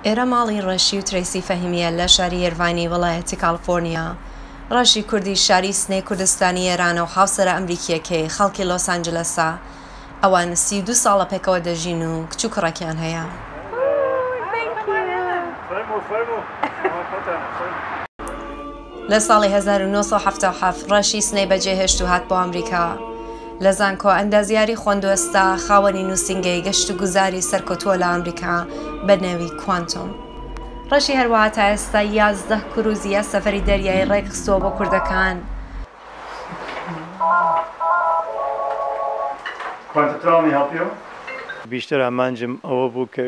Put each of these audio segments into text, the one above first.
ئێرە ماڵی ڕەشی و ترەیسی فەهیمییە لە شاری ئێرڤاینی وڵایەتی کاڵفۆرنیا. ڕەشی کوردی شاری سنەی کوردستانی ئێرانە و هاوسەرە ئەمریکییەکەی خەڵکی لۆس ئانجلەسە. ئەوان 32 ساڵە پێکەوە دەژین و کچ و کوڕێکیان هەیە. لە ساڵی 1977 ڕەشی سنەی بەجێهێشت و هات بۆ ئەمریکا. لە زانکۆ ئەندازیاری خوەندووە ئێستا خاوەنی نووسینگەی گەشت و گوزاری سەرکەوتووە لە ئەمریکا بە نێوی کوانتۆم. ڕەشی هەروەها تا ئێستا 11 کروز یا سەفەری دەریایی ڕێکخستووە بۆ کوردەکان. بیشتر ئامانجم ئەوە بوو کە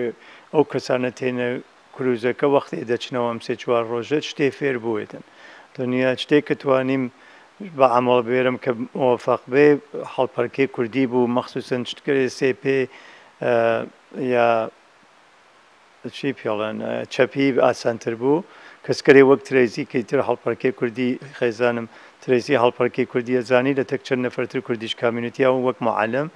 ئەو کەسانە تێنە کروزەکە وەختێ دەچنەوە ئەم سێ چوار ڕۆژە شتێ فێر بووێتن دنیا شتێ کە توانیم بە عەمەڵ بێرم کە مۆفەق بێ هەڵپەرکێ کوردی بوو مەخسوسەن شتگەلێ سێ پێ یا چی پێڵێن چەپی ئاسانتر بوو کەسگەلێ وەک ترەیزی کە ئیتر هەڵپەرکێ کوردی خێزانم ترەیزی هەڵپەرکێ کوردی ئەزانی لە تەک چەند نەفەرتر کوردیش کامیونیتی ئەو وەک موعەلم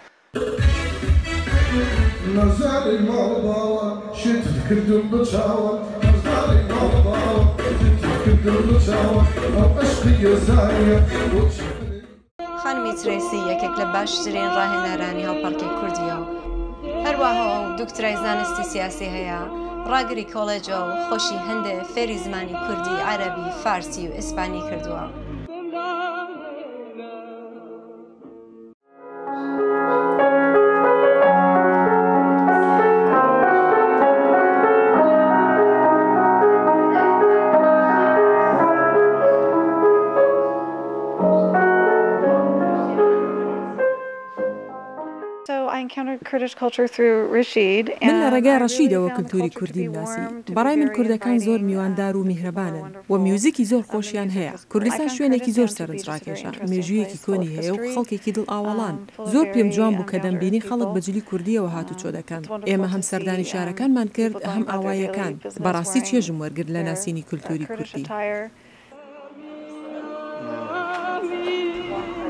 نازاری ماڵ باوە شێتت کردم بە چاوە نازاری ماڵ باوە شێتت کردم بە چاوە ئەو عەشقی یەزدانیە بۆچی ئەرێ. خانمی ترەیسی یەکێک لە باشترین ڕاهێنەرانی هەڵپەڕکێی کوردییە و هەروەها ئەو دوکترای زانستی سیاسی هەیە، ڕاگری کۆڵێجە و خۆشی هەندێ فێری زمانی کوردی، عەرەبی، فارسی و ئیسپانی کردووە. من لە ڕێگای ڕەشیدەوە کلتوری کوردیم ناسی، بەڕای من کوردەکان زۆر میواندار و میهرەبانن و میوزیکی زۆر خۆشیان هەیە، کوردستان شوێنێکی زۆر سەرنجڕاکێشە، مێژوویەکی کۆنی هەیە و خەڵکێکی دڵ ئاوەڵان، زۆر پێم جوان بوو کە دەمبینی خەڵک بە جلی کوردییەوە هاتوچۆ دەکەن، ئێمە هەم سەردانی شارەکانمان کرد هەم ئاواییەکان، بەڕاستی چێژم وەرگرت لە ناسینی کلتوری کوردی.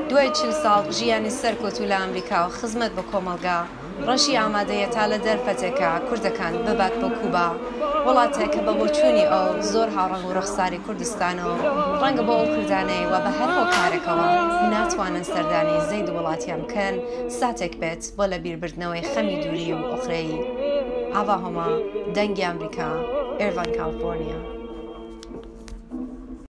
دوای 40 ساڵ ژیانی سەرکەوتوو لە ئەمریکا و خزمەت بە کۆمەڵگا، ڕەشی ئامادەیە تا لە دەرفەتێکا کوردەکان ببات بۆ کوبا، وڵاتێک کە بە بۆچوونی ئەو زۆر هاوڕەنگ و ڕوخساری کوردستانە و ڕەنگە بۆ ئەو کوردانەی وا بە هەر هۆکارێکەوە ناتوانن سەردانی زەید وڵاتیان بکەن ساتێک بێت بۆ لەبیربردنەوەی خەمی دووری و ئۆقرەیی. ئاڤا هۆما، دەنگی ئەمریکا، ئێرڤان کالیفۆرنیا.